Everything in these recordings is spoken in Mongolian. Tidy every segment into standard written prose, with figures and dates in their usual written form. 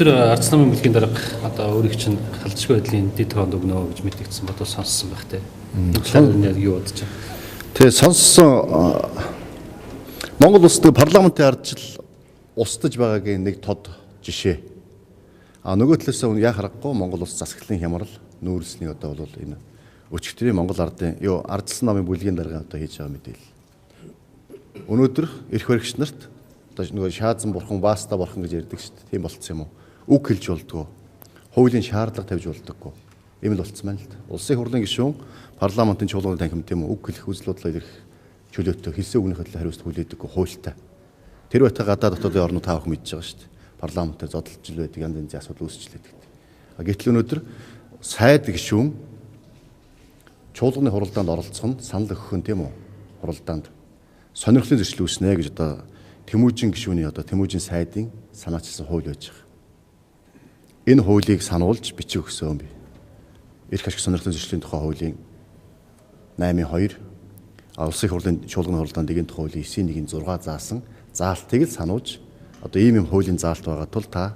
Өчигдөр Ардсан намын бүлгийн дарга одоо өөрийг чинь халдшгүй байдлын дэд хороонд өгнө гэж мэдэгдсэн бодол сонссон байх те. Энэ талаар яг юу бодож байна? Тэгээ сонссон. Монгол улс дээр парламентын ардчил устж байгаагийн нэг тод жишээ. А нөгөө талаас нь яа харахгүй Монгол улс засаглалын хямрал нүүрсний одоо бол энэ өчигдрийн Монгол ардын юу ардчилсан намын бүлгийн дарга одоо хийж байгаа мэдээлэл. Өнөөдөр эрх баригч нарт одоо нөгөө шаазан бурхан, бааста бурхан гэж ярьдаг шүү дээ. Тийм болцсон юм уу? Үг хэлж болдгоо. Хуулийн шаардлага тавьж болдоггүй. Ийм л болцсон байна л да. Улсын хурлын гишүүн парламентын чуулганы танхим тийм үү? Үг хэлэх, үзэл бодлоо илэрх чөлөөтэй, хэлсэн үгнийхээ төлөө хариуцлага хүлээдэггүй хуультай. Тэр байтугай гадаад дотоодын орнууд та бүхэн мэдж байгаа шүү дээ. Парламентээр зодолж ил байдаг, янз янзын асуудал үүсч л байдаг. Гэтэл өнөөдөр сайд гишүүн чуулганы хуралдаанд оролцох нь санал өгөх нь тийм үү? Хуралдаанд сонирхлын зөрчил үүснэ гэж одоо Тэмүүжин гишүүний одоо Тэмүүжин сайдын санаачилсан хууль байж байгаа. Энэ хуулийг сануулж бичиг өгсөн юм би. Эрх ашиг сонирхлын зөрчлийн тухай хуулийн 8-2, улсын хурлын чуулганы хуралдаанд нэгэн тухай хуулийн 9-1-6 заасан заалтыг л сануулж одоо ийм юм хуулийн заалт байгаа тул та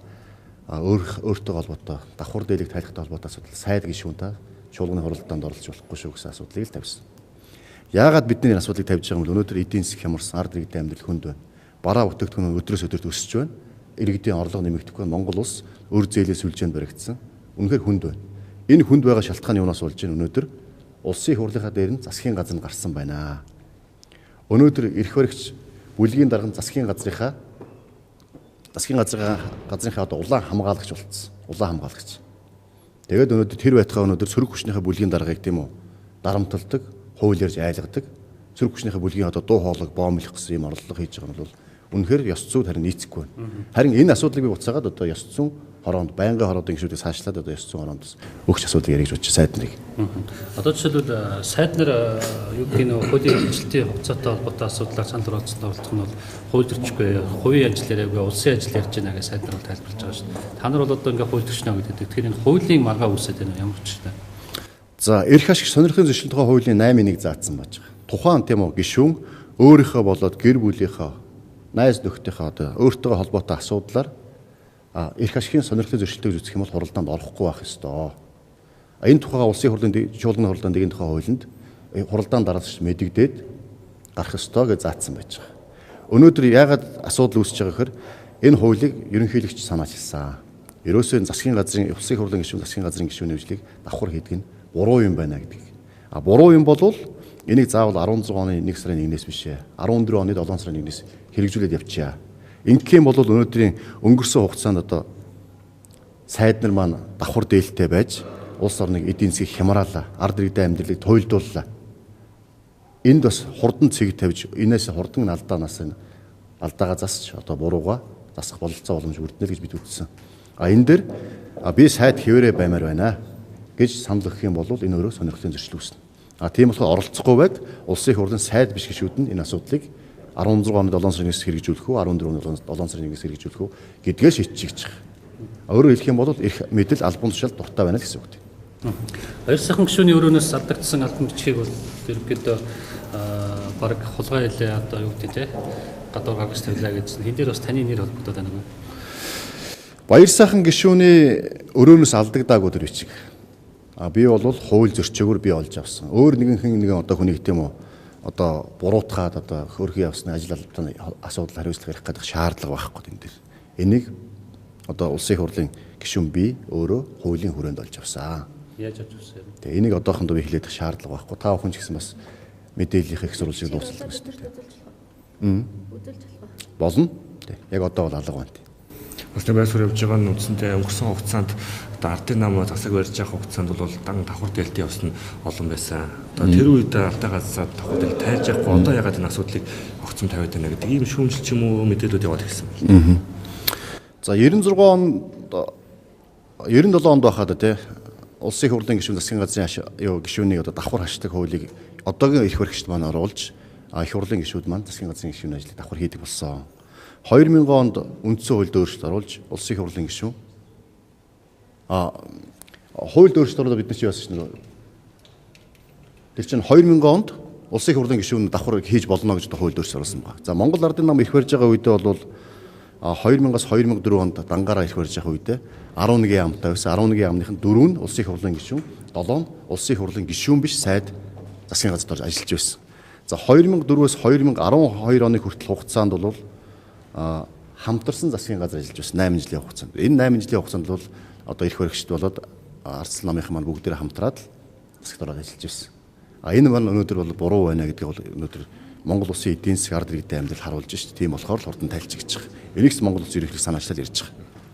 өөртөө холбоотой давхар дээлэг тайлахтай холбоотой асуудал сайд гишүүн та чуулганы хуралдаанд оролцож болохгүй шүү гэсэн асуудлыг л тавьсан. Яагаад бидний энэ асуудлыг тавьж байгаа юм бол өнөөдөр эдийн засаг хямарсан, ард иргэдийн амьдрал хүнд байна. Бараа бүтээгдэхүүн өдрөөс өдөрт өсөж байна. Иргэдийн орлого нэмэгдэхгүй. Монгол улс өр зээлээ сүлжээнд баригдсан. Үнэхээр хүнд байна. Энэ хүнд байгаа шалтгаан юунаас болж байна? Өнөөдөр улсын их хурлынхаа дээр нь засгийн газар нь гарсан байна. Өнөөдөр эрх баригч бүлгийн дарга нь засгийн газрынхаа одоо улаан хамгаалагч болцсон. Улаан хамгаалагч. Тэгээд өнөөдөр тэр байтугай өнөөдөр сөрөг хүчнийхээ бүлгийн даргаыг тийм үү дарамталдаг, хууль ярьж айлгадаг. Сөрөг хүчнийхээ бүлгийн одоо дуу хоолойг боомлох гэсэн юм орлого хийж байгаа нь бол үнэхээр ёс зүйд харин нийцэхгүй байна. Харин энэ асуудлыг би буцаагаад одоо ёс зүйн хороонд, байнгын хороодын гишүүдийг саашлаад одоо ёс зүйн хороонд өгч асуудлыг ярих гэж бодчих сайд нарыг. Одоо жишээлбэл сайд нар юу гэх нь хуулийн ажилтны хугацаатай холбоотой асуудлаар санал оролцсон оролцох нь бол хууль зөрчихгүй, хувийн ажил яриаггүй, улсын ажил ярьж байна гэж сайд нар бол тайлбарлаж байгаа шүү дээ. Та нар бол одоо ингээ хууль зөрчнө гэдэг. Тэгэхээр энэ хуулийн маргаа үүсээд байна ямар ч учиртай. За, эрх ашиг сонирхлын зөрчлийн тухай хуулийн 8-1 заасан байж байгаа. Тухайн тийм үү гишүүн өөрийнхөө болоод гэр бүлийнхээ найз нөхдийнхээ одоо өөртөө холбоотой асуудлаар эрх ашигын сонирхлын зөрчилтэй гэж үзэх юм бол хуралдаанд орохгүй байх ёстой. Энэ тухайга улсын хурлын чуулганы хуралдаанд нэгэн тухай хуулинд хуралдаан дараач мэдэгдээд гарах ёстой гэж заасан байж байгаа. Өнөөдөр яагаад асуудал үүсэж байгаа гэхээр энэ хуулийг ерөнхийлөгч санаачилсан. Ерөөсөө засгийн газрын улсын хурлын гишүүн засгийн газрын гишүүний ажлыг давхар хийдэг нь буруу юм байна гэдгийг. А буруу юм болвол энийг заавал 16 оны 1 сарын 1-ээс биш ээ. 14 оны 7 сарын 1-ээс хэрэгжүүлээд явчихъя. Ингэх юм бол өнөөдрийн өнгөрсөн хугацаанд одоо сайд нар маань давхар дээлтэй байж улс орныг эдийн засгийг хямраалаа, ард иргэдийн амьдралыг туйлдууллаа. Энд бас хурдан цэг тавьж энээс хурдан алдаанаас энэ алдаагаа засч одоо буруугаа засах бололцоо боломж үрдэнэ л гэж бид үзсэн. А энэ дээр би сайд хэвээрээ баймаар байна гэж санал өгөх юм бол энэ өөрөө сонирхлын зөрчил үүснэ. А тийм болохоор оролцохгүй байг улсын их хурлын сайд биш гишүүд нь энэ асуудлыг 16 оны 7 сарын 1-ээс хэрэгжүүлэх үү, 14 оны 7 сарын 1-ээс хэрэгжүүлэх үү гэдгээ шийдчихэж байгаа. Өөрөөр хэлэх юм бол эрх мэдэл албан тушаал дуртай байна л гэсэн үг. Баяр сайхан гишүүний өрөөнөөс алдагдсан албан бичгийг бол ерөнхийдөө бараг хулгай хэлээ одоо юу гэдэг те гадуур гаргаж тавилаа гэсэн. Хин дээр бас таны нэр холбогдоод байна уу? Баяр сайхан гишүүний өрөөнөөс алдагдаагүй тэр бичиг. А би бол хууль зөрчөөгөр би олж авсан. Өөр нэгэн хэн нэгэн одоо хүнийг тийм үү одоо буруутгаад одоо хөрхий явсны ажил албаны асуудал хариуцлага ярих гэдэг шаардлага байхгүй энэ дээр. Энийг одоо улсын их хурлын гишүүн би өөрөө хуулийн хүрээнд олж авсан. Яаж олж авсан юм? Тэгээ энийг одоохондоо би хэлээд их шаардлага байхгүй. Та бүхэн ч гэсэн бас мэдээллийнхээ их сурвалжийг дуусгалдаг шүү дээ. Үзүүлж болох. Болно. Тэг. Яг одоо бол алга байна. Бас нэг байр суурь явж байгаа нь үндсэндээ өнгөрсөн хугацаанд одоо ардын нам засаг барьж явах хугацаанд бол дан давхар дээлтэй явсан нь олон байсан. Одоо тэр үед алдаа газар давхар дээл тайлж явахгүй одоо ягаад энэ асуудлыг огцом тавиад байна гэдэг ийм шүүмжил ч юм уу мэдээлүүд яваад ирсэн байна. За 96 онд 97 онд байхад тий улсын их хурлын гишүүн засгийн газрын юу гишүүнийг одоо давхар хашдаг хуулийг одоогийн эрх баригчид маань оруулж их хурлын гишүүд маань засгийн газрын гишүүний ажлыг давхар хийдэг болсон. 2000 онд үндсэн хуульд өөрчлөлт оруулж улсын их хурлын гишүүн хуульд өөрчлөлт оруулаад бид нар чи яасан чинь тэр чинь 2000 онд улсын их хурлын гишүүн давхар хийж болно гэж одоо хуульд өөрчлөлт оруулсан байна. За Монгол Ардын нам эрх барьж байгаа үедээ бол 2000-аас 2004 онд дангаараа эрх барьж явах үедээ 11 яамтай байсан. 11 яамных нь 4 нь улсын их хурлын гишүүн, 7 нь улсын их хурлын гишүүн биш сайд засгийн газарт орж ажиллаж байсан. За 2004-өөс 2012 оны хүртэл хугацаанд бол хамтарсан засгийн газар ажиллаж байсан 8 жилийн хугацаанд. Энэ 8 жилийн хугацаанд бол одоо эрх баригчд болоод ардчлал намынхан маань бүгдээрээ хамтраад засагт ороод ажиллаж байсан. А энэ маань өнөөдөр бол буруу байна гэдгийг бол өнөөдөр Монгол улсын эдийн засаг ард иргэдийн амьдрал харуулж шít. Тийм болохоор л хурдан тайлчих гэж байгаа. Энийг ч Монгол улсын ерөнхийлөх санаачлал ярьж байгаа.